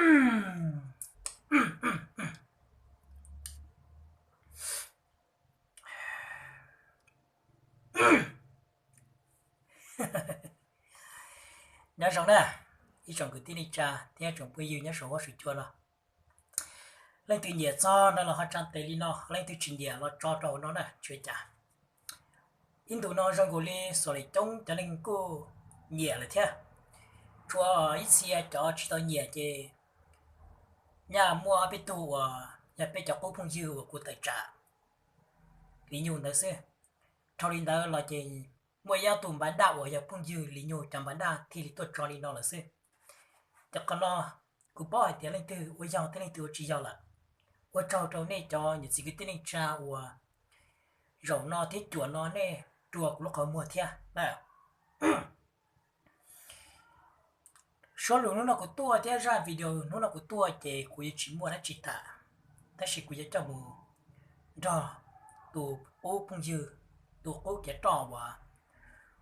Nyob zoo na, ib tsoom kwv tij neej tsa thiab tsoom phooj ywg nyob saum huab saum cua no. Leej twg nyiam txog no los ho tsa tes li no, leej twg tsis nyiam los tso rau hauv no na, tsis ua cas. Ib ntus no zoo nkaus li xuam li coob cov neeg kuj nyiam lawm thiab. Tshuav ib txhia cov tsis tau nyiam ces nyaj muaj ob peb tug uas yog peb cov qub phooj ywg uas kuv tawm tsam Li Nyug ntawd xwb. Dhau li ntawd los ces muaj ib ob tug npab daj uas yog phooj ywg Li Nyug cov npab daj thiaj li tuaj tso li no lawm xwb. Ces qhov no kuv paub hais tias leej twg ua yog thiab leej twg ua tsis yog lawm. Ua tsaug rau nej cov niam txiv kwv tij neej tsa uas zaum no thiab cuam no nej rua kuv lub qhov muag thiab na. Suab lus hnub no kuv tuaj thiab zaj video hnub no kuv tuaj ces kuv yuav tsis muaj dab tsi tham, tab sis kuv yuav coj mus nrog tus qub phooj ywg, tus qub kev roj uas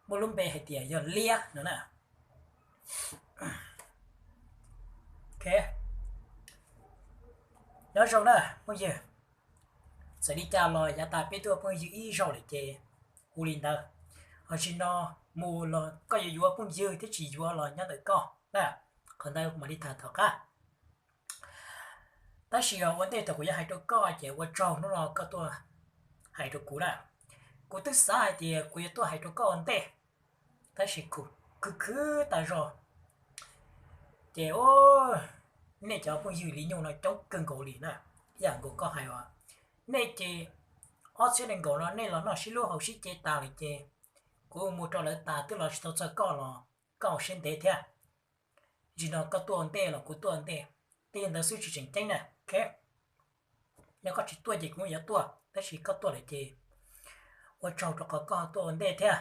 muaj lub npe hais tias yog Liab no na. Nyob zoo na phooj ywg, txawm li cas los yav tas peb tuaj phooj ywg ib zaug lawm ces hu li ntawd. Ho tsis no mus los koj yuav yuav phooj ywg thiab tsis yuav los nyob ntawm koj na, qhov ntawd mam li tham tom qab. Tab sis ua ntej thaum kuv yuav hais rau koj ces ua tsaug hnub no koj tuaj hais rau kuv na. Kuv twb xav hais tias kuv yuav tuaj hais rau koj ua ntej, tab sis kuv khwv khwv tas zog. Ces nej cov phooj ywg Li Nyug no coob kawg nkaus li na, ib yam nkaus koj hais uas nej ces ob txhiab nees nkaum no nej los noj sib hlub haus sib ce tas lawm ces kuv mus rau lawv tas twb los tsis tau txog koj los koj siab ntev thiab. Tsis no koj tuaj ua ntej los kuv tuaj ua ntej, tej ntawd xwb tsis tseem ceeb na. Yog koj tsis tuaj ces kuv yuav tuaj, tab sis koj tuaj lawm ces ua tsaug rau qhov koj tuaj ua ntej thiab.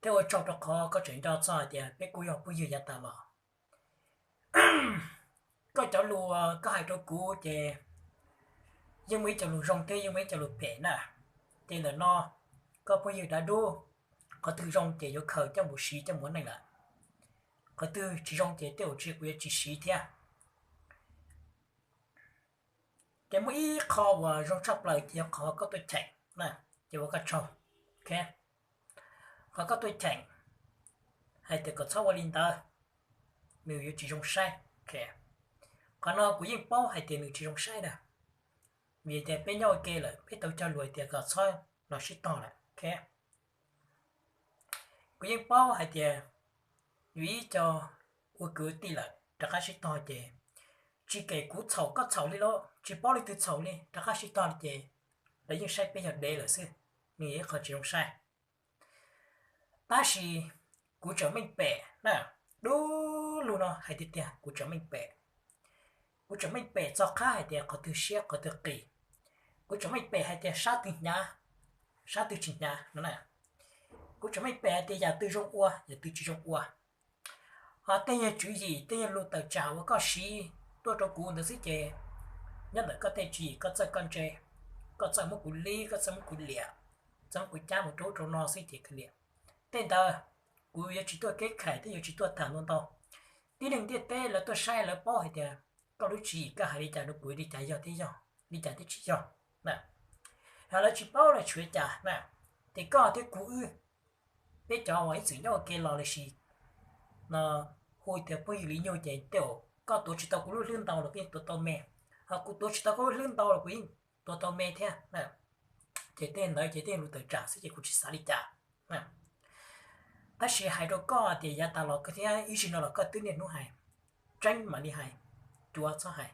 Thiab ua tsaug rau qhov koj tseem nco txog hais tias peb kuj yog phooj ywg yav tas los. Koj cov lus koj hais rau kuv ces yeej muaj ib co lus zoo thiab yeej muaj ib co lus phem na. Ces ntawm no koj phooj ywg dav dub, qhov twg zoo ces yuav khaws coj mus siv coj mus ua neej lawm. Qhov twg tsis zoo ces tej zaum tsis kuv yuav tsis siv thiab. Ces muaj ib qho uas zoo tshaj plaws ces yog qhov koj tuaj cheem, ces ua koj tsaug. Qhov koj tuaj cheem hais tias kom txhob ua li ntawd, nws yuav tsis zoo saib. Qhov no kuv yeej paub hais tias nws tsis zoo saib na, vim tias peb nyob ua ke lawm peb tau cog lus hais tias kom txhob los sib tog lawm. Kuv yeej paub hais tias yus ib co ua kwv ua tij lawm rov qab sib tog ces tsis kem kuv txhaum koj txhaum li lauj, tsis paub leej twg txhaum li, rov qab sib tog li ces lawv yeej saib peb yog dev lawm xwb, nws yog ib qho tsis zoo saib. Tab sis kuv tseem meej pem na, dub lug no hais tiag tiag kuv tseem meej pem. Kuv tseem meej pem txog qhab hais tias qhov twg siab qhov twg qis. Kuv tseem meej pem hais tias sab twg hnyav, sab twg tsis hnyav no na. Kuv tseem meej pem hais tias yam twg zoo ua yam twg tsis zoo ua. Ho tej nyuag tswv yim tej nyuag lus tawm tsam uas koj siv tuaj rau kuv ntawd xwb ces nyob ntawm koj tej tswv yim koj txawj koj ntse, koj txawj muab kuv lib koj txawj muab kuv liam, txawj muab kuv cab mus rau ub rau no xwb ces kawg liam. Tej ntawd kuv yuav tsis tuaj keb khais thiab yuav tsis tuaj tham ntau ntau. Tib neeg ntiaj teb lawv tuaj saib lawv paub hais tias koj lub tswv yim koj hais li cas rau kuv li cas yog thiab yog, li cas thiab tsis yog na. Yog lawv tsis paub lawv tsis ua cas na, ces koj thiab kuv wb, peb cov uas ib txwm nyob ua ke los lossis no hu tias phooj ywg Li Nyug ces tej zaum koj tuav tsis tau kuv lub hlwb ntau los kuv yeej tuav tau me, ho kuv tuav tsis tau koj lub hlwb ntau los kuv yeej tuav tau me thiab. Ces tej ntawd ces tej lus tawm tsam xwb ces kuv tsis xav li cas. Tab sis hais rau koj tias yav tas los koj thiab ib zaug no los koj twb niaj hnub hais, tseeb mam li hais, cuav txhob hais.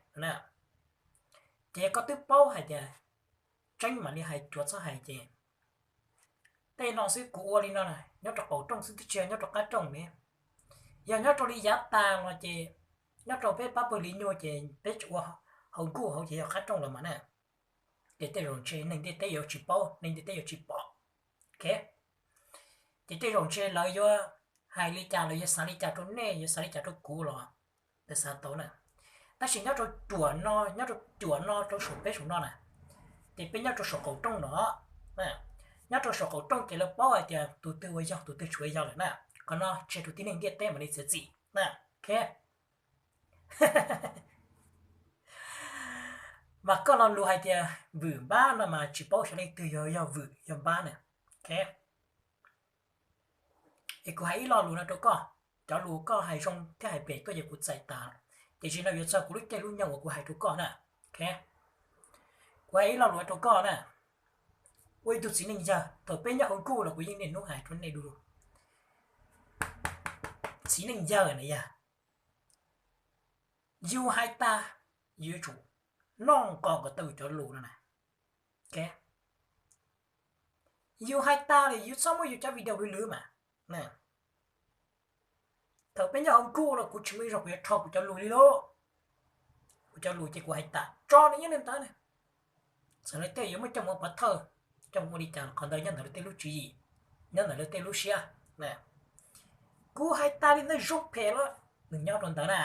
Ces yog koj twb paub hais tias tseeb mam li hais cuav txhob hais ces tej no xwb kuv ua li no na, nyob rau qaum rooj xwb twb tsis yog nyob rau qab rooj ne. Yog nyob rau li yav tas los ces nyob rau peb pab pawg Li Nyug ces peb tsis ua hauv nkuj hauv ces yog qab rooj los mas na. Ces tej zaum ntshe neeg ntiaj teb yuav tsis paub, neeg ntiaj teb yuav tsis pom. Ces tej zaum ntshe lawv yuav hais li cas, lawv yuav xav li cas rau nej, yuav xav li cas rau kuv los lawv xav tau na. Tab sis nyob rau cuam no, nyob rau cuam no rau saum peb saum no na, ces peb nyob rau saum qaum rooj no. Nyob rau saum qaum rooj ces lawv paub hais tias tus twg ua yog tus twg tsis ua yog lawm na. Qhov no tseg rau tib neeg ntiaj teb mam li txiav txim na. Mas koj lo lus hais tias vwm npab no mas tsis paub xyov leej twg yog, yog vwm yog npab na. Es kuv hais ib lo lus no rau koj, cov lus koj hais zoo thiab hais phem tuaj ces kuv txais tas, tiam sis no yuav txog kuv lub caij lub nyoog uas kuv hais rau koj na. Kuv hais ib lo lus rau koj na. Ua ib tug txiv neej yawg, thaum peb nyob hauv nkuj los kuv yeej niaj hnub hais rau nej du lug. Txiv neej yawg na yog, yus hais tas, yus yuav tsum noj nqos kom tau yus cov lus no na. Yus hais tas lawm yus txhob muab yus cov video lwv lwv mas. Thaum peb nyob hauv nkuj los kuv tsis muaj ib zaug kuv yuav rho kuv cov lus li lauj. Kuv cov lus ces kuv hais tas tso nws nyob li ntawd na. Txawm lawv tej yuav muab coj mus ua pov thawj, coj mus ua li cas los qhov ntawd nyob ntawm lawv tej lub tswv yim, nyob ntawm lawv tej lub siab. Kuv hais tas li ntawd zoo phem los nws nyob rau ntawd na.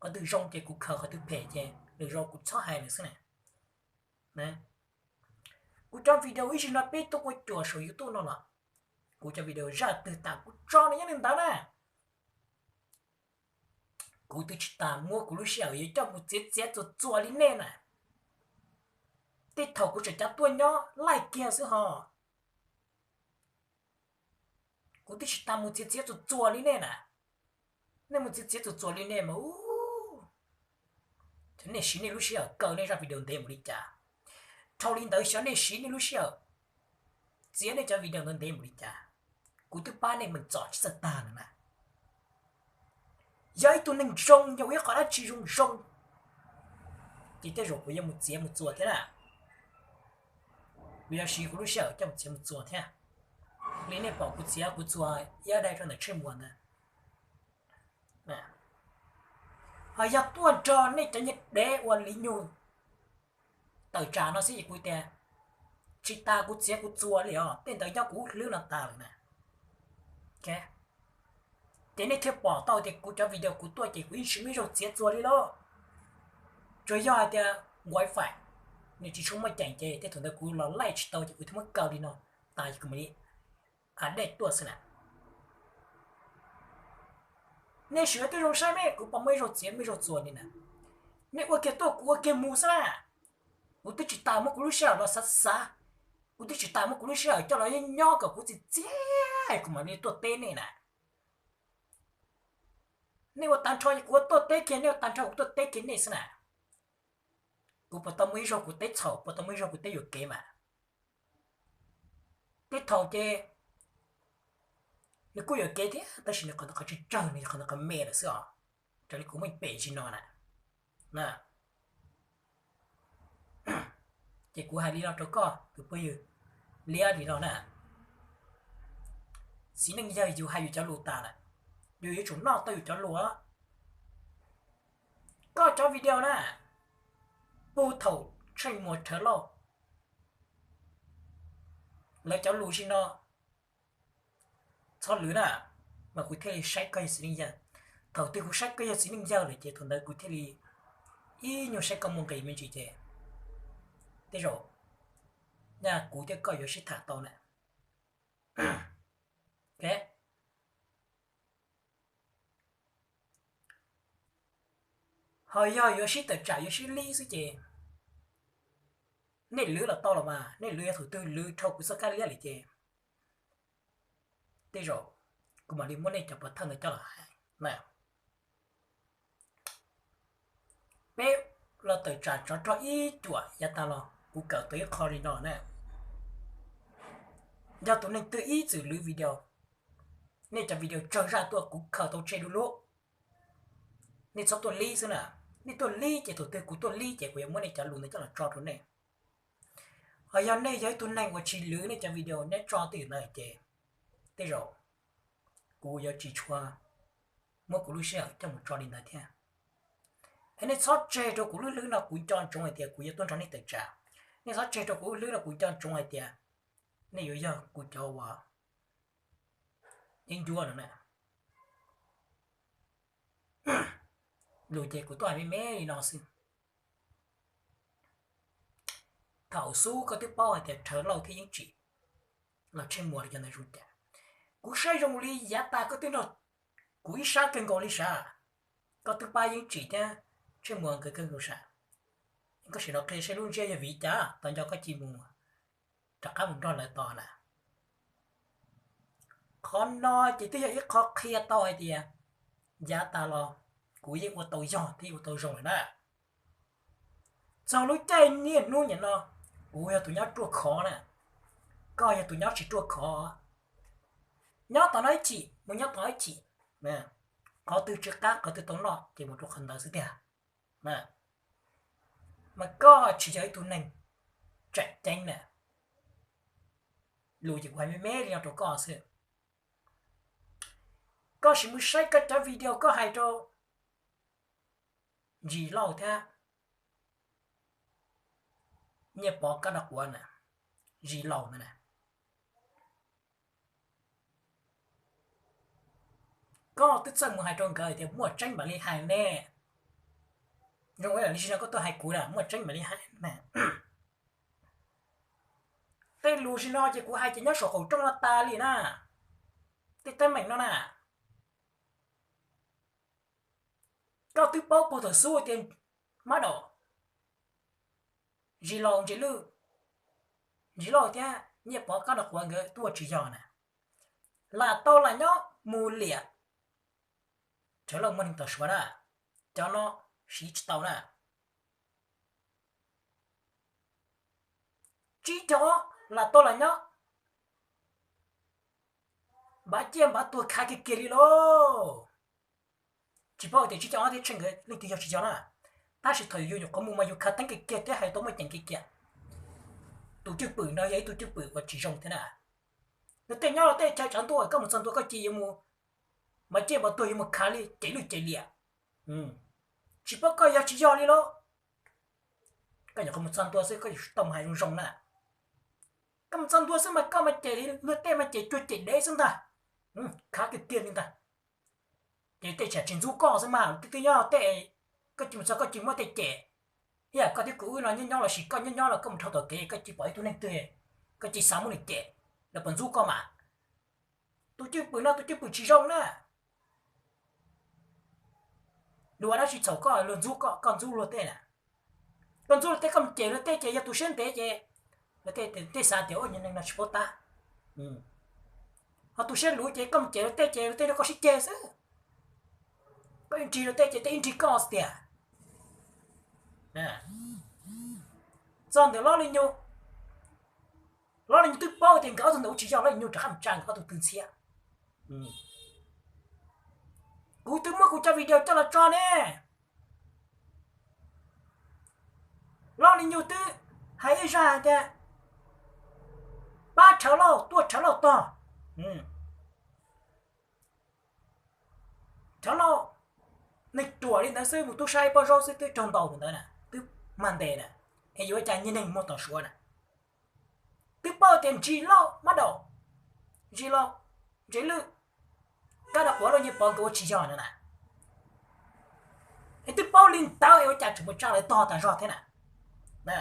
Qhov twg zoo ces kuv khaws, qhov twg phem ces nws zoo kuv txhob hais nws xwb na. Kuv cov video ib zaug no peb tuaj ua cuam saum YouTube no los, kuv cov video zaj twg tas kuv tso nws nyob li ntawd na. Kuv twb tsis tas muab kuv lub sij hawm yuav coj mus txiav txiav txuas txuas li nej na. Tej thaum kuv tseem cav tuaj nyob laij kiag xwb ho. Kuv twb tsis tas mus txiav txiav txuas txuas li nej na. Nej mus txiav txiav txuas txuas li nej mas, xyov nej siv nej lub sij hawm kaw nej zaj video ntev mus li cas. Dhau li ntawd xyov nej siv nej lub sij hawm txiav nej cov video ntawd ntev mus li cas. Kuv twb pab nej mus txom tsis txawj tag lawm na. Yog ib tug neeg zoo, yog ua ib qho dab tsi zoo zoo, ces tej zaum kuv yuav mus txiav mus txuas thiab na. Kuv yuav siv kuv lub sij hawm coj mus txiav mus txuas thiab. Li nej pom kuv txiav kuv txuas ib daim rau ntawm Tsheej Muas ntawd. Ho yog tuaj nrog nej cov niag dev ua li nyuag tawm tsam no xwb ces kuv tias tsis tas kuv txiav kuv txuas li os, tej ntawd nyob kuv lub hlwb no tas lawm na. Ces nej thiaj pom tau tias kuv cov video kuv tuaj ces kuv yeej tsis muaj ib zaug txiav txuas li lauj. Tsuas yog hais tias wifi nws tsis tshua muaj ceem ces tej thaum ntawd kuv los laij tsis tau ces kuv thiaj muab kaw li no tas ces kuv mam li a dej tuaj xwb na. Nej sim ua tib zoo saib me, kuv puas muaj ib zaug txiav muaj ib zaug txuas li na. Nej ua kiag tuaj kuv ua kiag mus xwb na. Kuv twb tsis tas muab kuv lub sij hawm los xav xav, kuv twb tsis tas muab kuv lub sij hawm coj los nyob kom kuv txiav txiav kuv mam li tuaj teb nej na. Nej ua tag nrho kuv ua tuaj teb kiag, nej ua tag nrho kuv tuaj teb kiag nej xwb na. Kuv puas tau muaj ib zaug kuv teb txhaum, puas tau muaj ib zaug kuv teb yuam kev mas? Tej thaum ces nws kuj yuam kev thiab tab sis nws qhov ntawd qhov tsawg tsawg, nws qhov ntawd qhov me lawm xwb os. Raws li kuv muaj pem tsis no na. Ces kuv hais li no rau koj tus phooj ywg liab li no na. Txiv neej yawg yus hais yus cov lus tas lawm, yus yuav tsum noj tau yus cov lus. Koj cov video na, puag thaum Tsheej Muas Rhawv Lauj lawv cov lus zim no txhob lwv na, mas kuv thiaj li saib koj yog txiv neej yawg. Thaum twg kuv saib koj yog txiv neej yawg lawm ces thaum ntawd kuv thiaj li ib nyuag saib koj muaj nqis me ntsis ces tej zaum nyaj kuv thiab koj yuav sib tham tau na. Ho yog yuav sib tawm tsam yuav sib lib xwb ces nej lwv los tau los mas, nej lwv yog thaum twg lwv dhau kuv txoj kab liab lawm ces tej zaum kuv mam li muab nej cov pov thawj ntawd coj los hais na. Peb los tawm tsam tsov rog ib cuam yav tas los kuv kawm tau ib qho li no na. Yog tus neeg twg ib txwm lwv video, nej cov video tsawg zaj tuaj kuv khaws tau tseg du lug. Nej txhob tuaj lib xwb na. Nej tuaj lib ces thaum twg kuv tuaj lib ces kuv yuav muab nej cov lus ntawd coj los tso rau nej. Ho yog nej yog ib tug neeg uas tsis lwv nej cov video neb tso twj ywm ntawd ces tej zaum kuv yuav tsis tshua muab kuv lub sij hawm coj mus tso li ntawd thiab. Es nej txhob tseg rau kuv lub hlwb no kuv nco ntsoov hais tias kuv yuav tuaj nrog nej tawm tsam. Nej txhob tseg rau kuv lub hlwb no kuv nco ntsoov hais tias nej yuav yog kuv cov uas yeeb ncuab no na. Lus ces kuv tuaj hais me me li no xwb. Thaum xub koj twb paub hais tias Rhawv Lauj thiab Yeeb Tsim los Tsheej Muas li cov ntawd zoo cas. Kuv saib zoo li yav tas koj twb nrog kuv ib sab kawg nkaus li sav. Koj twb pab Yeeb Tsim thiab Tsheej Muas nkawd kawg nkaus sam. Koj sim los qhia seb lub ntsiab yog vim li cas tau nco koj cia li mus rov qab mus nrog lawv tos na. Qhov no ces twb yog ib qho qhia tau hais tias yav tas los kuv yeej ua tau yog thiab ua tau zoo lawm na. Txog lub caij niaj hnub nim no, kuv yog tus nyob ruaj khov na, koj yog tus nyob tsis ruaj khov. Nyob tom no ib chim, mus nyob tom no ib chim, qhov twg tsw qab qhov twg tau noj ces mus rau qhov ntawd xwb tiag. Mas koj tsis yog ib tug neeg tseem ceeb na, lus ces kuv hais me me li no rau koj xwb. Koj sim mus saib koj cov video koj hais rau Ntsis Lauj thiab Nyiaj Pov Kab Dab Quav na, Zis Laus ntawd na. Koj twb txawj mus hais rau nkawd tias muaj tseeb mam li hais ne. Zoo li zim no koj tuaj hais kuv na, muaj tseeb mam li hais na. Tej lus zim no ces kuv hais ces nyob saum qaum rooj no tas li na. Tej teeb meem no na, koj twb paub puag thaum xub tias Mab Daum, Zis Laus, Ntsis Lwj, Ntsis Lauj thiab Nyiaj Pov Kab Dab Quav nkawd tuaj tsis yog na. Lam tau lam nyob mus liam, Rhawv Lauj muaj neeg tau suav na, cov no siv tsis tau na. Tsib caug ob lam tau lam nyob, npav ciaj npav tuag khav kiag kiag li lauj. Tsis paub tias tsib caug ob thiab Tsheej nkawd leej twg yog tsis yog na. Tab sis thaum yus nyuam qhuav mus mas yus khav theeb kiag kiag thiab hais tau muaj ceem kiag kiag. Tus cwj pwm no yog ib tug cwj pwm uas tsis zoo thiab na. Luag tej nyob luag tej chaw tsav ntuj, koj mus txog ntua koj cia yuav mus, npav ciaj npav tuag yuav mus khav li ces lwj ces liam. Tsis paub koj yog tsis yog li lauj. Koj nyuam qhuav mus txog ntua xwb koj yuav tau mus hais zoo zoo na. Koj mus txog ntua xwb mas koj mas cem li luag tej mas cem cuag cem dev xwb ntag. Khav kiag kiag li ntag. Ces tej tsam tsis ntxub koj xwb mas twb twb nyob tej, koj cia mus txog koj cia muab tej cem. Ib yam koj thiab kuv wb no nyob nyob lossis koj nyob nyob los koj mus dhau tom kev koj cia pom ib tug neeg twg, koj cia xav muab nws cem, lawv puas ntxub koj mas. Tus cwj pwm no tus cwj pwm tsis zoo na. Luag dab tsi txhaum koj, luag ntxub koj, koj ntxub luag tej na. Koj ntxub luag tej, koj mus cem luag tej ces yog tus siab ntev ces luag tej xav tias ua neeg no tsis paub tab. Ho tus siab luv ces koj mus cem luag tej ces luag tej nrog koj sib ceg xwb. Koj ib nrig luag tej ces tej ib nrig koj xwb tiag. Txog ntawm Lob Li Nyug, Lob Li Nyug twb paub tias nkawd ob tug ntawd ua tsis yog, Lob Li Nyug rov qab mus tsa nkawd ob tug tw ntxhiab. Kuv twb muab kuv cov video coj los tso ne. Lob Li Nyug twb hais ib zaj hais tias pab Rhawv Lauj tuaj Rhawv Lauj tog. Rhawv Lauj neeg ruam li ntawd xwb, mus tub saib pob zaub xwb twb raug ntaus ntawd na, twb mag ntes na, es yuav ua cas nyiag neeg muag tom suav na. Twb paub tias Ntsis Lauj, Mab Daum, Ntsis Lauj, Ntsis Lwj, Kab Dab Quav, Lauj Nyiaj Pov nkawd ua tsis yog no na. Es twb paub li ntawd es ua cas tseem mus tsa lawv tog tas zog thiab na.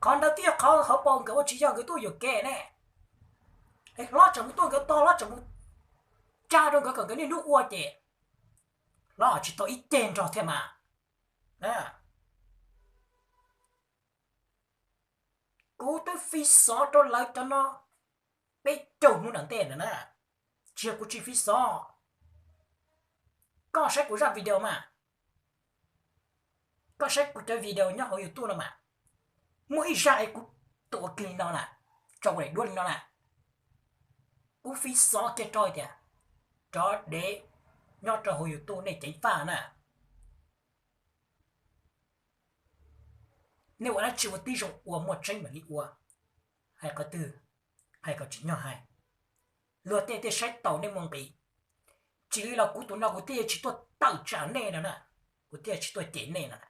Qhov ntawd twb yog qhov hauv paus nkawd ua tsis yog, nkawd tuaj yuam kev ne. Es Hlob tseem mus tuaj nkawd tog, Hlob tseem mus tsa rau nkawd kom nkawd niaj hnub ua ces Hlob tsis tau ib ceg nrog thiab mas. Kuv twb fi xov rau lawv cov no peb caug hnub nram ntej ntawd na, tsis yog kuv tsis fi xov. Koj saib kuv zaj video mas, koj saib kuv cov video nyob hauv YouTube no mas, muaj ib zaj es kuv tuav kiag li no na, tso ua daim duab li no na. Kuv fi xov kiag rau tias cov dev nyob rau hauv YouTube nej ceev faj na. Nej ua dab tsi ua tib zoo ua, muaj tseeb mam li ua. Hais qhov twg, hais kom tsim nyog hais. Luag tej thiaj saib taus nej muaj nqis. Tsis li los kuv tus no kuv thiaj tsis tuaj tawm tsam nej no na, kuv thiaj tsis tuaj cem nej no na.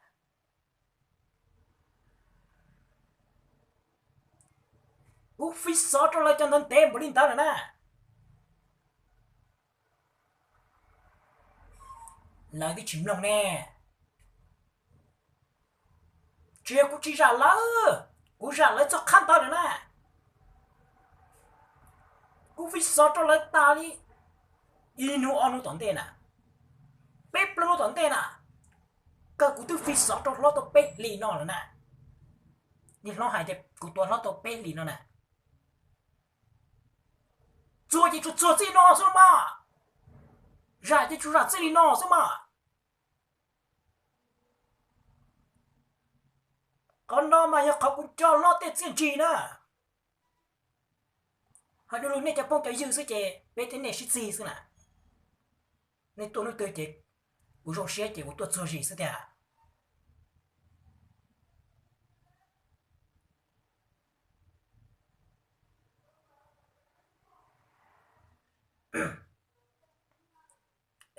Kuv fi xov rau lawv cov ntawd ntev npaum li ntawd lawm na. Lawv twb tsis mloog ne. Tsis yog kuv tsis zam lawv, kuv zam lawv txog qhab ntawd lawm na. Kuv fi xov rau lawv tas li ib hnub ob hnub tom ntej na. Peb plaub lub tom ntej na, kawg kuv twb fi xov rau hlob tau peb hlis no lawm na. Niag hlob hais tias kuv tua hlob tau peb hlis no na. Txuag ces tsuas txuag txij no xwb mas, zam ces tsuas zam txij li no xwb mas. Qhov no mas yog qhov kuv coj hlob tej txiaj ntsig na. Ho du lug nej cov phooj cov ywg xwb ces peb thiab nej sib txig xwb na. Nej tuaj hnub twg ces kuv zoo siab ces kuv tuaj txuag zis xwb tiag.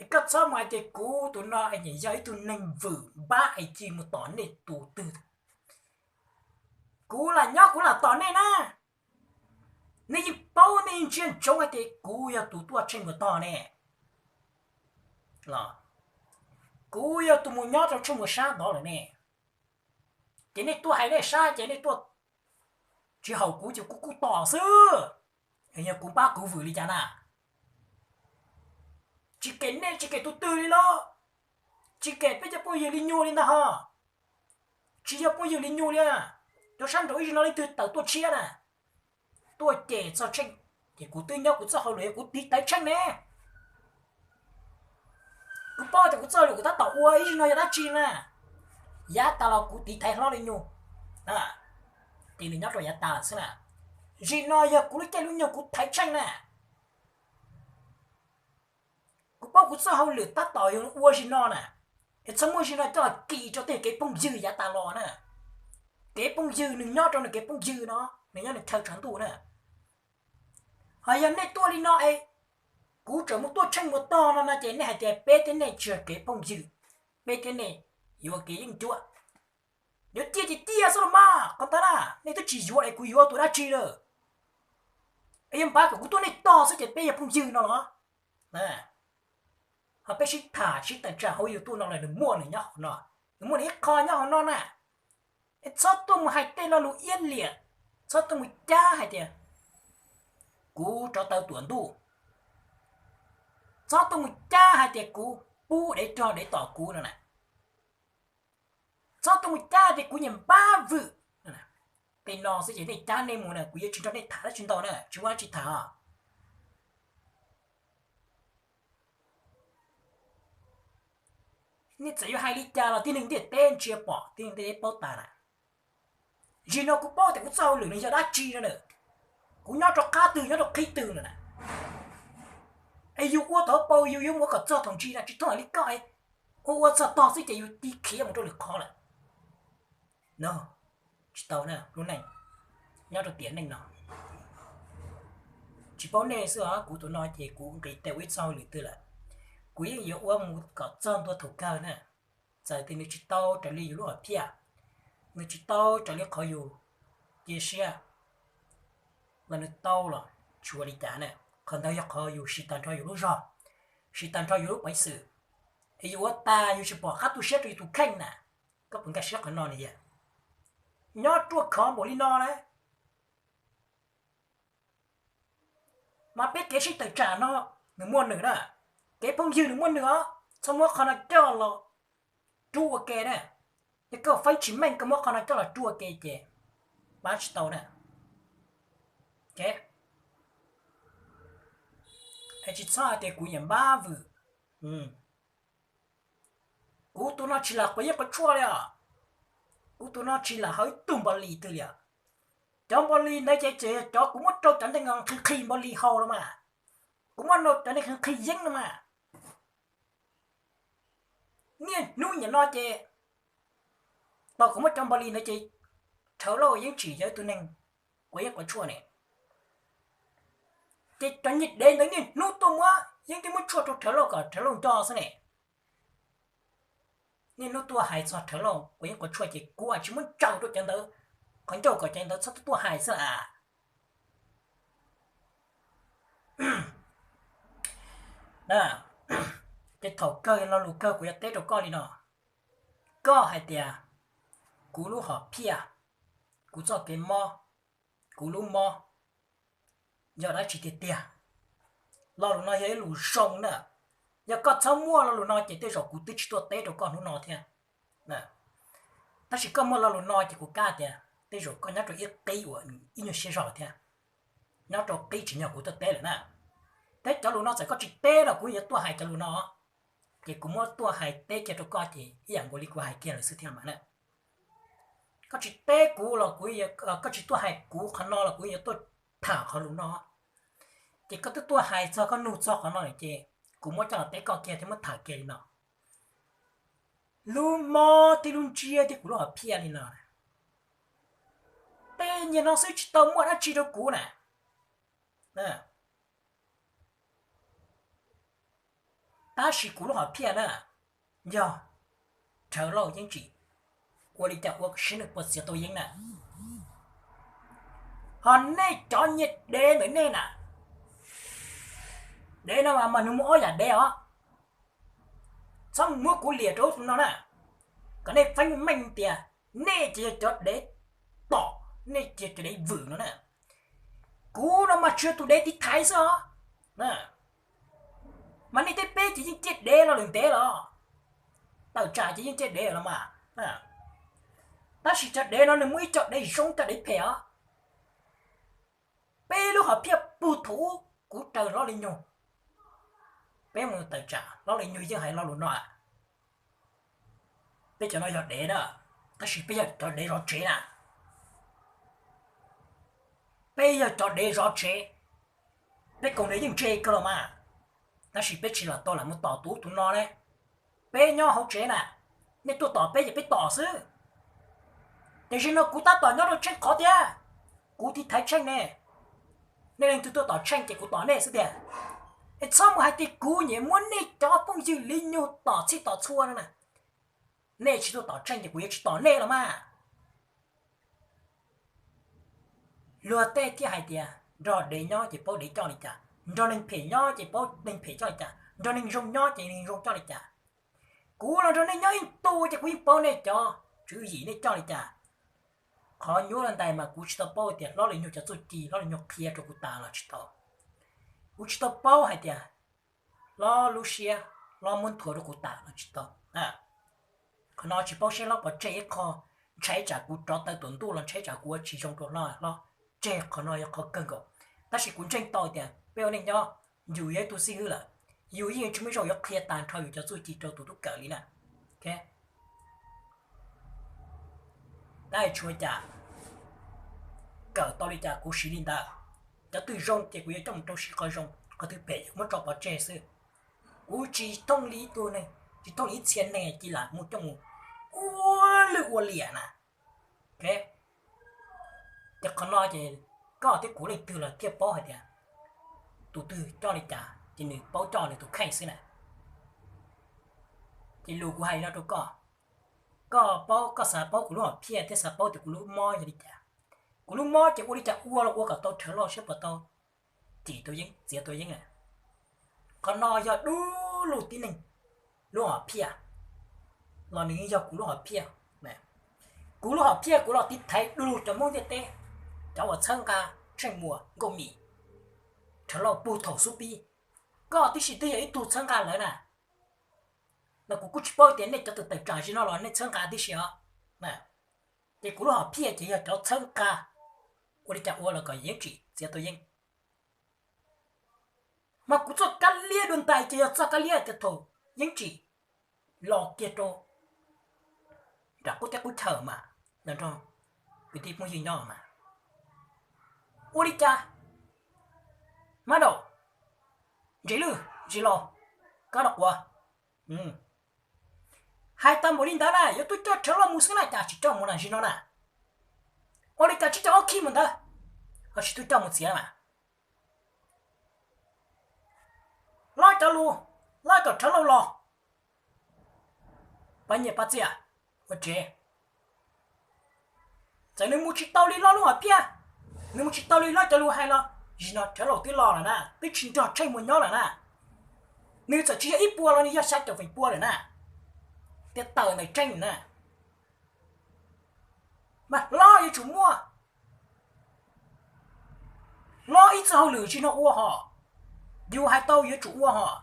Es koj txhob mus hais tias kuv tus no es yog ib tug neeg vwm npab es cia mus tom nej tus twg. Kuv lam nyob kuv lam tom nej na. Nej yeej paub nej yeej ntsia ntsoov hais tias kuv yog tus tuaj tsheej mus tog ne, los kuv yog tus mus nyob rau tsheej mus sab ntov lawm ne. Ces nej tuaj hais nej sab ces nej tuaj tsis haum kuv ces kuv kuj tom xwb. Yog kuv npab kuv vwm li cas na? Tsis kem nej tsis kem tus twg li los? Tsis kem peb cov phooj ywg li nyuag li ntag ho. Tsis yog phooj ywg li nyuag li. Cov sab nraud ib zaug no leej twg tawm tuaj tshiab na, tuaj cem txog tsheej, ces kuv twb nyob kuv txoj hauj lwm yog kuv tiv thaiv tsheej ne. Kuv paub tias kuv txoj hauj lwm kuv tab tom ua ib zaug no yog dab tsi na. Yav tas los kuv tiv thaiv hlob li nyuag, ces nws nyob rau yav tas lawm xwb na. Zim no yog kuv lub caij lub nyoog kuv thaiv tsheej na. Kuv paub kuv txoj hauj lwm tab tom yog ua zim no na, es txhob muab zim no coj los kis rau tej kev phooj ywg yav tas los na. Kev phooj ywg nws nyob rau nws kev phooj ywg no, nws nyob nws chaw tshav ntuj na. Ho yog nej tuaj li no es kuv tseem mus tuaj tsheej mus tog no no ces nej hais tias peb thiab nej tsis yog kev phooj ywg, peb thiab nej yuav kev yeeb ncuab. Yuav ciaj ces ciaj xwb los mas, qhov ntawd na nej twb tsis yuav es kuv yuav tus dab tsi lawm? Es yog npab kom kuv tuaj nej tog xwb ces peb yog phooj ywg no los? Ho peb sib tham sib tawm tsam hauv YouTube no los nws muaj nws nyob hauv no, nws muaj nws ib qho nyob hauv no na. Es txhob tuaj mus hais tej lo lus iab liam, txhob tuaj mus cab hais tias kuv rov taw tuam ntuj, txhob tuaj mus cab hais tias kuv pub dev rog dev tom kuv no na. Txhob tuaj mus cab tias kuv nyiam npab vwm. Tej no xwb ces nej cab nej mus na, kuv yuav tsis nrog nej tham dab tsi ntau na, tsis muaj dab tsi tham. Nej txawm yuav hais li cas los tib neeg ntiaj teb ntsia pom, tib neeg ntiaj teb paub tas na. Zim no kuv paub tias kuv txoj hauj lwm nws yog dab tsi no na. Kuv nyob rau qab twg nyob rau qhib twg no na. Es yus ua tau paus yus yuav mus ua kom txog thaum ntsis na, tsis thooj li koj ua ua txog tog xwb ces yus tig khiav mus rau lwm qhov lawm. No, tsis tau na, lub neej nyob rau tiam neej no tsis paub nej xwb os, kuv tus no ces kuv nqis tes ua ib txoj hauj lwm twg lawm, kuv yeej yuav ua mus kom txog ntua thaum kawg na. Txawm tias nws tsis tau raws li yus lub hom phiaj, nws tsis tau raws li qhov yus cia siab, los nws tau los tsis ua li cas na. Qhov ntawd yog qhov yus siv tag nrho yus lub zog, siv tag nrho yus lub peev xwm, es yus ua tas yus tsis pom qab tu siab rau yus tus kheej na. Koj puas nkag siab qhov no na yom? Nyob ruaj khov npaum li no na, mas peb kev sib tawm tsam no nws muaj nws na, kev phooj ywg nws muaj nws os, txhob muab qhov no coj los rub ua ke na. Yog koj feeb tsis meej koj muab qhov no coj los rub ua ke ces pab tsis tau na. Es tsis txhob hais tias kuv nyiam npab vwm. Kuv tus no tsis lam quav yeeb quav tshuaj li os. Kuv tus no tsis lam haus ib tug npau lis twg li os. Cov npau lis ntawd ces tseem yog cov kuv muab rau cov neeg nqhis nqhis npau lis haus los mas, kuv muab rau cov neeg nqhis nqhis yeeb los mas. Niaj hnub niam no ces tau kuv muab cov npau lis ntawd ces Rhawv Lauj yeej tsim yog ib tug neeg quav yeeb quav tshuaj ne. Ces cov nyiaj dev ntawd niaj hnub tuaj muab yeeb twb muab tshuaj rau Rhawv Lauj kom Rhawv Lauj nco xwb ne. Niaj hnub tuaj hais txog Rhawv Lauj quav yeeb quav tshuaj ces kuv tsis muab ntsaws rau cov ntawd, qhov ncauj kom cov ntawd txhob tuaj hais xwb a. Ces thaum kawg lo lus kawg kuv yuav teb rau koj li no, koj hais tias kuv lub hom phiaj, kuv txoj kev mob, kuv lub mob yog dab tsi tiag tiag? Lo lus no yog ib lus zoo na. Yog koj txhob muaj lo lus no ces tej zaum kuv twb tsis tuaj teb rau koj hnub no thiab. Tab sis koj muaj lo lus no ces kuv kam tias tej zaum koj nyob rau ib qib uas ib nyuag siab zog lawm thiab, nyob rau qib tsis nyog kuv tuaj teb lawm na. Thiab cov lus no txawm koj tsis teb los kuv yuav tuaj hais cov lus no, ces kuv muab tuaj hais teb kiag rau koj ces ib yam nkaus li kuv hais kiag lawm xwb thiab mas na. Koj tsis teb kuv los kuv, koj tsis tuaj hais kuv qhov no los kuv yuav tuaj tham qhov lus no. Ces koj twb tuaj hais txog koj nug txog qhov no lawm ces kuv muab coj los teb koj kiag thiab muab tham kiag li no. Lub mob thiab lub ntsiab thiab kuv lub hom phiaj li no, tej niag no xwb tsis tau muaj dab tsi rau kuv na. Tab sis kuv lub hom phiaj na, yog Rhawv Lauj Yeeb Tsim, ua li cas ua siab nws puas txiav tau yeeb na. Ho nej cov nyiag dev ntawm nej na, dev no mas nws muaj ob yam dev os. Txhob muab kuv liam rau tus no na, kom nej feeb meej tias nej ces yog cov dev tom, nej ces cov dev vwm no na. Kuv no mas tsuas yog tus dev tiv thaiv xwb os. Mas nej tej peb ces yeej ciaj dev los lawm ntev los, tawm tsam ces yeej ciaj dev los mas. Tab sis cov dev no nws muaj ib co dev zoo cov dev phem os. Peb lub hom phiaj puag thaum ub kuv raws Hlob Li Nyug, peb mus tawm tsam Hlob Li Nyug yeej hais lo lus no. Peb cov no yog dev na, tab sis peb yog cov dev zov tsev na. Peb yog cov dev zov tsev, peb koom nws yeej ntse kawg los mas, tab sis peb tsis lam tau lam mus tom tus ub tus no ne. Peb nyob hauv tsev na, nej tuaj tom peb ces peb tom xwb. Tiam sis no kuv tab tom nyob rau Tsheej qhov tiag, kuv tiv thaiv Tsheej ne. Nej leej twg tuaj tom Tsheej ces kuv tom nej xwb tiag. Es txhob mus hais tias kuv nyiam muab nej cov phooj ywg Li Nyug tom txhij tom txhua no na. Nej tsis tuaj tom Tsheej ces kuv yuav tsis tom nej los mas. Luag tej thiaj hais tias nrog dev nyob ces paub dev coj li cas, nrog neeg phem nyob ces paub neeg phem coj li cas, nrog neeg zoo nyob ces neeg zoo coj li cas. Kuv los nrog nej nyob ib ntus ces kuv yeej paub nej cov tswv yim nej coj li cas. Qhov nyuaj li ntawd mas kuv tsis tau paub tias Hlob Li Nyug cov txuj ci Hlob Li Nyug qhia rau kuv tas los tsis tau. Kuv tsis tau paub hais tias Hlob lub siab Hlob muab nthuav rau kuv tas los tsis tau. Qhov no tsis paub seb Hlob pov tseg ib qho, ntshai tsam kuv rov taw tuam ntuj los ntshai tsam kuv ua tsis zoo rau Hlob, Hlob tseg qhov no yog qhov kawg nkaus. Tab sis kuv ntseeg tau tias peb ua neej nyob, yus yog ib tug xib hwb lawm, yus yeej tsis muaj ib zaug yuav qhia tag nrho yus cov txuj ci rau tus tub kawm li na. Tab sis tshuav cas, kawm tau li cas kuv siv li ntawd. Cov twg zoo ces kuv yuav coj mus rau siv qhov zoo, qhov twg phem yuav muab tso pov tseg xwb. Kuv tsis thooj li ib tug neeg, tsis thooj li ib txhia neeg cia lam mus coj mus ua lwj ua liam na. Ces qhov no ces koj thiab kuv leej twg los thiaj paub hais tias tus twg coj li cas ces nws paub coj nws tus kheej xwb na. Ces lus kuv hais no rau koj, koj paub, koj xav paub kuv lub hom phiaj thiab xav paub tias kuv lub mob yog li cas. Kuv lub mob ces ua li cas ua los ua kom tau Rhawv Lauj siab puas tau cim tau yeeb, txiav tau yeeb na. Qhov no yog dub lug tib neeg lub hom phiaj los nws yeej yog kuv lub hom phiaj. Kuv lub hom phiaj kuv los tiv thaiv du lug cov Hmoob ntiaj teb, cov uas txhawb nqa Tsheej Muas, Nkauj Mim, Rhawv Lauj puag thaum xub pib. Koj tib si twb yog ib tug txhawb nqa lawv na. Los kuv kuj tsis paub tias nej cov tawm tawm tsam zim no los nej txhawb nqa tib si os. Ces kuv lub hom phiaj ces yog cov txhawb nqa ua li cas ua los kom Yeeb Tsim txiav tau yeeb. Mas kuv txoj kab liab dua ntais ces yog txoj kab liab tias thaum Yeeb Tsim los kiag rau nram qub teb qub chaw mas, nrog kwv tij phooj ywg nyob mas ua li cas, Mab Daum, Ntses Lwj, Ntses Laus, Kab Noj Quav, hais tau npaum li ntawd na yuav tuaj coj Rhawv Lauj mus xwb na cas tsis coj mus na zim no na. Ua li cas tsis coj ob khib mus ntawd, ho tsis tuaj coj mus txiav mas. Hlob cov lus, hlob kom Rhawv Lauj los, pab nyiaj pab txiaj ua tsev. Txawm nws mus tsis tau li hlob lub hom phiaj, nws mus tsis tau li hlob cov lus hais los, zim no Rhawv Lauj twb los lawm na, twb tsis nrog Tsheej Muas nyob lawm na. Nws txawm tsis yog ib puas los nws yog xya caum feem pua lawm na, tias tawm ntawm Tsheej na. Mas hlob yuav tsum muaj hlob ib txoj hauj lwm zim no ua hos, yus hais tau yuav tsum ua hos.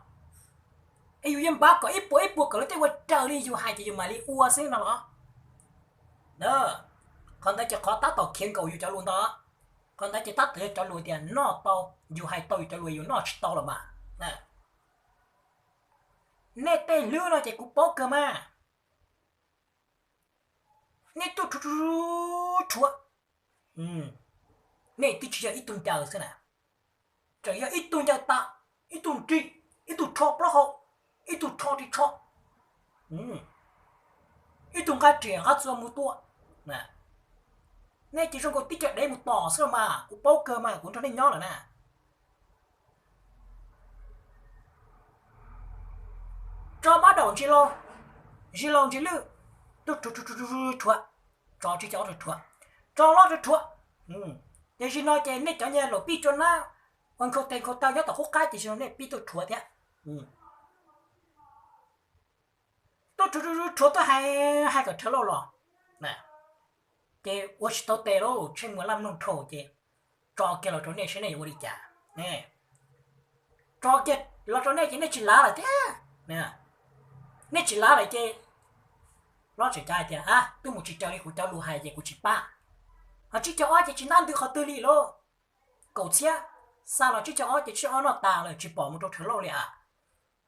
Es yus yeej npaj kom ib puas ib puas kom lawv tej ua raws li yus hais ces yus mam li ua xwb no los? Qhov ntawd ces qhov tab tom khiav nkaus yus cov lus ntawd. Qhov ntawd ces tab tom yog cov lus tias noj tau, yus hais tau yus cov lus, yus noj tsis tau los mas. Nej tej hlwb no ces kuv paub kawg mas. Nej tuaj rhuav, rhuav, rhuav, nej twb tsis yog ib tug ncaws xwb na, tseem yog ib tug ncaws tas, ib tug nrig, ib tug rho plaub hau, ib tug rho ris tsho, ib tug nqa riam nqa txuas mus tua. Nej ces zoo nkaus tib co dev mus tom xwb los mas, kuv paub kawg mas, kuv nrog nej nyob lawm na. Tso mab daum ntsis laus, ntsis laus ntsis lwj, tuaj rhuav, rhuav, rhuav, tso tsib caug ob rhuav, rhuav, tso loj rhuav, rhuav. Ces zim no ces nej cov niag laus pij tsua nab, ua nkhaus tes nkhaus taw nyob tom qub qab ces zim no nej pib tuaj rhuav thiab. Tuaj rhuav, rhuav, rhuav tuaj hais, hais kom Rhawv Lauj los, ces ua tsis tau tes lauj, Tsheej Muas laj mloog dhau ces tso kiag los rau nej saib nej yuav ua li cas. Tso kiag los rau nej ces nej tsis lav lawm thiab. Nej tsis lav lawm ces los tseem cav hais tias, a, twb mus tsis raws li kuv cov lus hais ces kuv tsis pab. Ho tsib caug ob ces tsis ntab ntws qhov twg li lauj. Kaum txhiab, xa los tsib caug ob ces tsib caug ob noj tas lawm tsis pom mus rau Rhawv Lauj li as.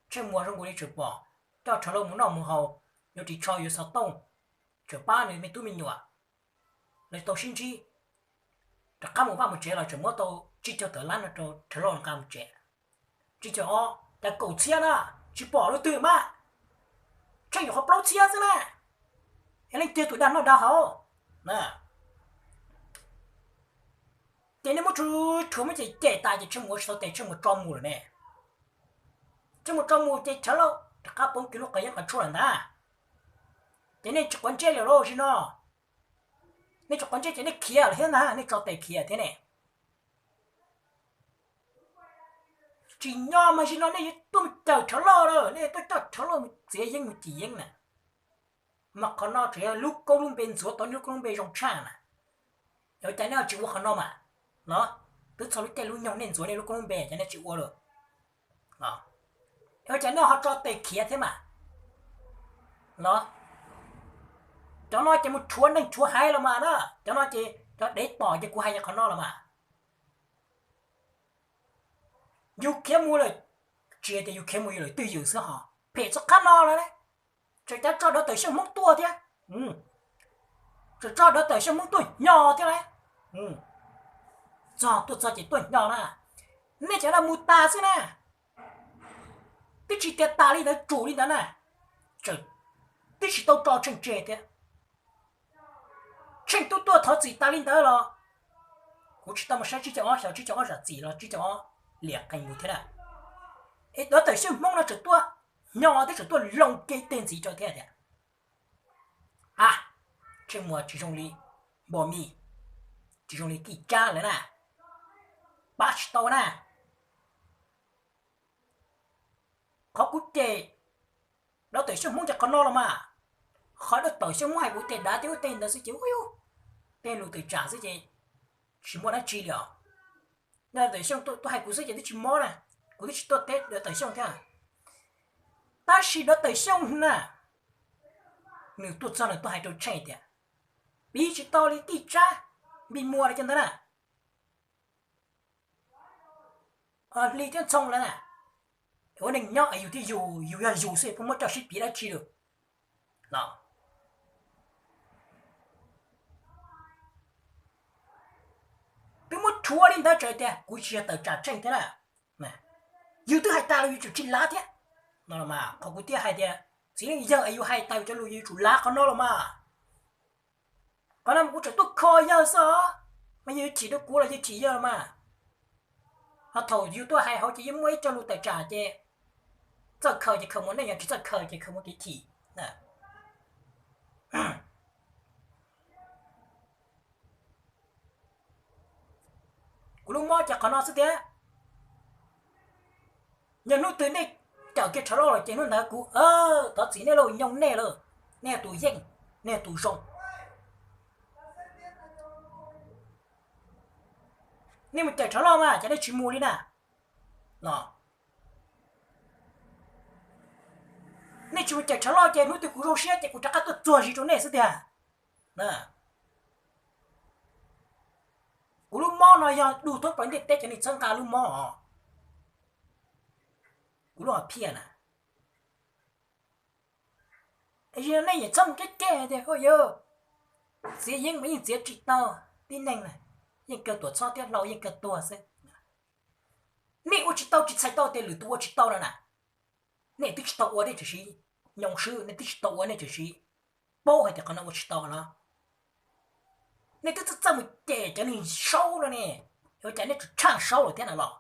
Tsheej Muas zoo nkaus li tseem pom, coj Rhawv Lauj mus noj mus haus, yuav ris tsho yuav xov tooj, tseem pab nws me tub me nyuam, lawv tau sib ntsib. Rov qab mus vaj mus tsev los tseem muab tau tsib caug tawm lab no rau Rhawv Lauj nqa mus tsev. Tsib caug ob, cas kaum txhiab na, tsis pom lub twg mas, Tsheej yuav qhov plaub txhiab xwb na. Es leej twg tus dag noj dag haus? Ces nej muab rhuav, rhuav muab cem cem tas ces Tsheej Muas tsis tau tes Tsheej Muas tso mus lawm ne. Tsheej Muas tso mus ces Rhawv Lauj rov qab poob kiag lub qhov yeeb qhov tshuaj lawm ntag. Ces nej tsis quav ntsej lawm lauj zim no. Nej tsis quav ntsej ces nej khiav lawm thiab ntag, nej tso tes khiav thiab ne. Tsim nyog mas zim no nej yuav tuaj cawm Rhawv Lauj lawm, nej tuaj coj Rhawv Lauj mus txiav yeeb mus cim yeeb na. Mas qhov no tseem yog lub koob lub npe ntxuav tau nej lub koob lub npe zoo tshaj na. Ua cas nej ho tsis ua qhov no mas? Los twb txog lub caij lub nyoog nej ntxuav nej lub koob lub npe cas nej tsis ua lawm? Ua cas nej ho tso tes khiav thiab mas? Los cov no ces mus rhuav neeg rhuav haiv los mas na, cov no ces cov dev tom ces kuv hais qhov no los mas. Yus khiav mus lawm, tsis tias yus khiav mus yus lawm twj ywm xwb ho phem txog qab no lawm. Tseem cav tso dov tawm xyooj Hmoob tuaj thiab, tseem tso dov tawm xyooj Hmoob tuaj hnyo thiab lauj. Txog tuaj txog ces tuaj hnyo na, nej cov no mus tas xwb na. Twb tsis tias tas li ntawd tsum li ntawd na, twb tsis tau tso Tsheej tseg thiab. Tsheej tub tuaj thov txim tas li ntawd los kuv tsis tau mus saib tsib caug ob, xyov tsib caug ob zam txim los tsib caug ob liam qees mus thiab na. Es dov tawm xyooj Hmoob no tseem tuaj hnyo thiab tseem tuaj loo kev teg ntxiv rau thiab tias, a, Tsheej Muas tsis zoo li npos mis, tsis zoo li Kij Tsab lawm na, pab tsis tau na. Qhov kuv cem dov tawm xyooj Hmoob ces qhov no los mas, qhov dov tawm xyooj Hmoob hais kuv tej dav tej ub tej ntawd xwb ces ub, tej lus tawm tsam xwb ces tsis muaj dab tsi li os. Dov tawm xyooj tuaj hais kuv xwb ces twb tsis mob na, kuv twb tsis tuaj teb dov tawm xyooj thiab. Tab sis dov tawm xyooj na, nws tuaj txog nws tuaj hais rau Tsheej tias, piv tsis tau li Kij Tsab, Npis Muas li cov ntawd na. Hli thiab Ntxhoo lawv na, ua neej nyob yus thiaj yus, yus yog yus xwb puas muab coj sib piv dab tsi lawm los. Twb muab rhuav li ntawd tseem tias kuv tsis yog tawm tsam Tsheej thiab na. Yus twb hais tas los yus tsum tsis lav thiab no los mas, qhov kuv thiaj hais tias txiv neej yawg es yus hais tas yus cov lus yus tsum lav qhov no los mas. Qhov no mas kuv tseem tuaj kho yawg xwb os, mas yawg chim rau kuv los yawg chim yawg los mas. Ho thaum yus tuaj hais hauv ces yeej muaj ib co lus tawm tsam ces txawj khaws ces khaws mus, nej yog tsis txawj khaws ces khaws mus kev chim. Kuv lub mob ces qhov no xwb tiag. Yog hnub twg nej cawm kiag Rhawv Lauj lawm ces hnub ntawd kuv thov txim nej lauj, nyooj nej lawm, nej yog tus yeej, nej yog tus zoo. Nej mus cawm Rhawv Lauj mas ces nej tsis mus li na. No, Nej tsis mus cawm tshav loj ces hnub twg kuv zoo siab ces kuv rov qab tuaj txuag zis rau nej xwb tiag. Kuv lub mob no yog du thoob plaws ntiaj teb cov neeg txhawb nqa lub mob os. Kuv lub hom phiaj na. Nej yeej txhob mus keb keb tias, yog txiav yeeb mas yeej txiav tsis tau, tib neeg na, yeej kawg tuam txhob thiab hlau yeej kawg tuag xwb. Nej ua tsis tau tsis txhais tau tias lwm tus ua tsis tau no na. Nej twb tsis tau ua nej tseem siv nyoo swb, nej twb tsis tau ua nej tseem siv paub hais tias qhov no ua tsis tau los. Nej twb txawj txawj mus cem cov neeg saub no ne, ua cas nej tseem tshaj saub lawm thiab na los?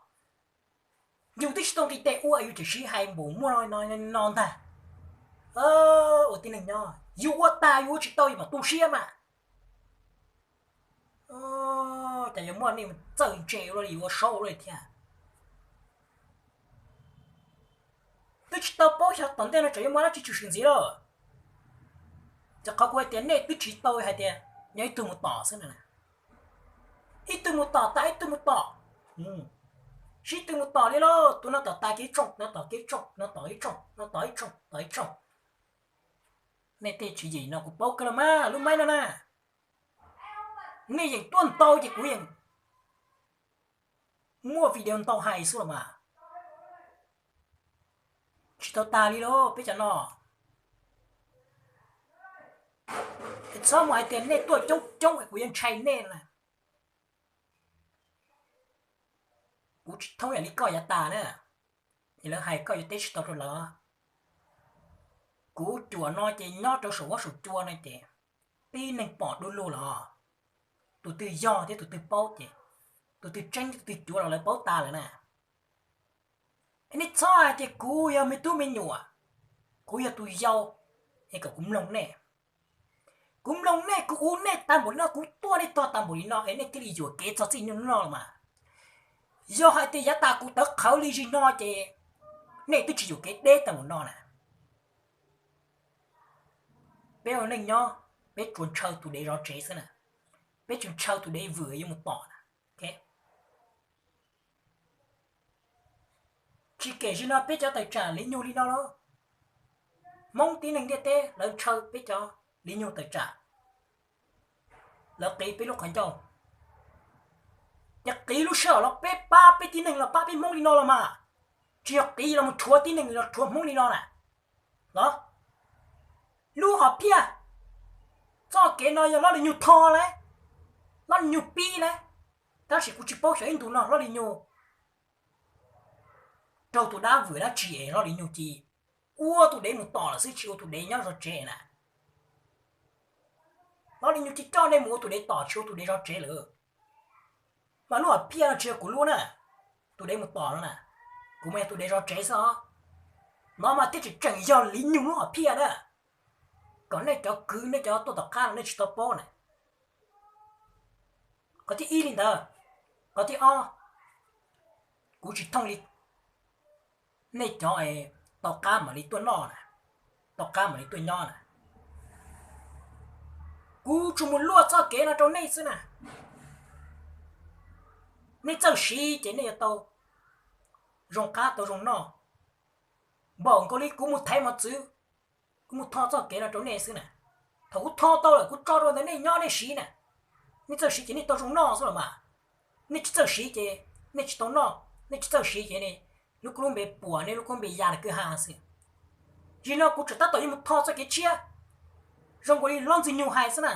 Yus twb tsis tau nqis tes ua yus tseem siv hais npaum muaj no ntag. Ua tib neeg nyob yus ua tas yus ua tsis tau yus mam tu siab mas. Cas yuav muaj nej txawj ntse ua luaj li yus ua saub ua luaj li thiab. Twb tsis tau paub xyov tom ntej no tseem yuav muaj dab tsi tshwm sim ntxiv lawm. Ces qhov kuv hais tias nej twb tsis tau hais tias nyob ib tug mus tom xwb na. Ib tug mus tom tas ib tug mus tom, sib tw mus tom li lauj, tus no tom tas kev tsooj, no tom kev tsooj, no tom ib tsooj, no tom ib tsooj, tom ib tsooj. Nej tej tswv yim no kuv paub kawg los mas lub maib no na. Nej yeem tuaj ntau ces kuv yeem muaj video ntau hais xwb los mas. Tsis tau tas li lauj peb cov no. Txhob mus hais tias nej tuaj coob coob kuv yuav ntshai nej na. Kuv tsis thoob yam li koj yav tas na, es lawv hais koj yuav teb tsis tau rau lawv. Kuv cuam no ces nyob rau saum huab saum cua no ces tib neeg pom du lug los, tus twg yog thiab tus twg paub ces, tus twg tseeb thiab tus twg cuav los lawv paub tas lawm na. Nej txhob hais tias kuv yog me tub me nyuam, kuv yog tus yau, es kom kuv mloog nej. Kuv mloog nej, kuv ua nej tag npaum li no, kuv tuaj nej tog tag npaum li no es nej thiaj li yuam kev txog txij hnub no los mas. Yog hais tias yav tas kuv tawv qhawv li zim no ces nej twb tsis yuam kev deb tag npaum no na. Peb ua neej nyob, peb tsuas ntshaw tus dev zov tsev xwb na, peb tsuas ntshaw tus dev vwm yuav mus tom na. Tsis kem zim no peb cov tawm tsam liv nyug li no lauj. Hmoob tib neeg ntiaj teb lawv ntshaw peb cov liv nyug tawm tsam, lawv qiv peb lub qhov ncauj. Ces qiv lub sij hawm los peb pab peb tib neeg los pab peb Hmoob li no los mas, tsis yog qiv los rhuav tib neeg los rhuav Hmoob li no na. Los, lub hom phiaj, txoj kev no yog Loj Lis Nyug tho lawm, Loj Lis Nyug pib lawm, tab sis kuv tsis paub xyov ib ntus no Loj Lis Nyug raug tus dab vwm dab tsi es Loj Lis Nyug cia li ua tus dev mus tom lawm xwb tsis ua tus dev nyob zov tsev na. Loj Lis Nyug cia li coj nej mus ua tus dev tom tsis ua tus dev zov tsev lawm. Mas lub hom phiaj no tsis yog kuv lub na, tus dev mus tom no na, kuv mas yog tus dev zov tsev xwb os. No mas thiaj tseem tseem yog Lis Nyug lub hom phiaj na, kom nej cov kwv nej cov tuaj tom qab no nej tsis tau paub na. Qhov thib ib li ntawd. Qhov thib ob, kuv tsis thooj li nej cov tau qab mam li tuaj noj na, tau qab mam li tuaj nyob na. Kuv tsuas mus luaj txoj kev no rau nej xwb na. Nej txawj siv ces nej yuav tau zoo qab tau zoo noj. Npaum nkaus li kuv mus thaiv mos txwv, kuv mus tho txoj kev no rau nej xwb na. Thaum kuv tho tau lawm kuv tso rau ntawm nej nyob nej siv na. Nej txawj siv ces nej tau zoo noj xwb los mas. Nej tsis txawj siv ces nej tsis tau noj, nej tsis txawj siv ces lub kub lub npe puas nej lub kub npe ya lawm kwj ha xwb. Zim no kuv tseem tab tom yuav mus tho txoj kev tshiab, zoo nkaus li Loj Ntxwg Nyug hais xwb na.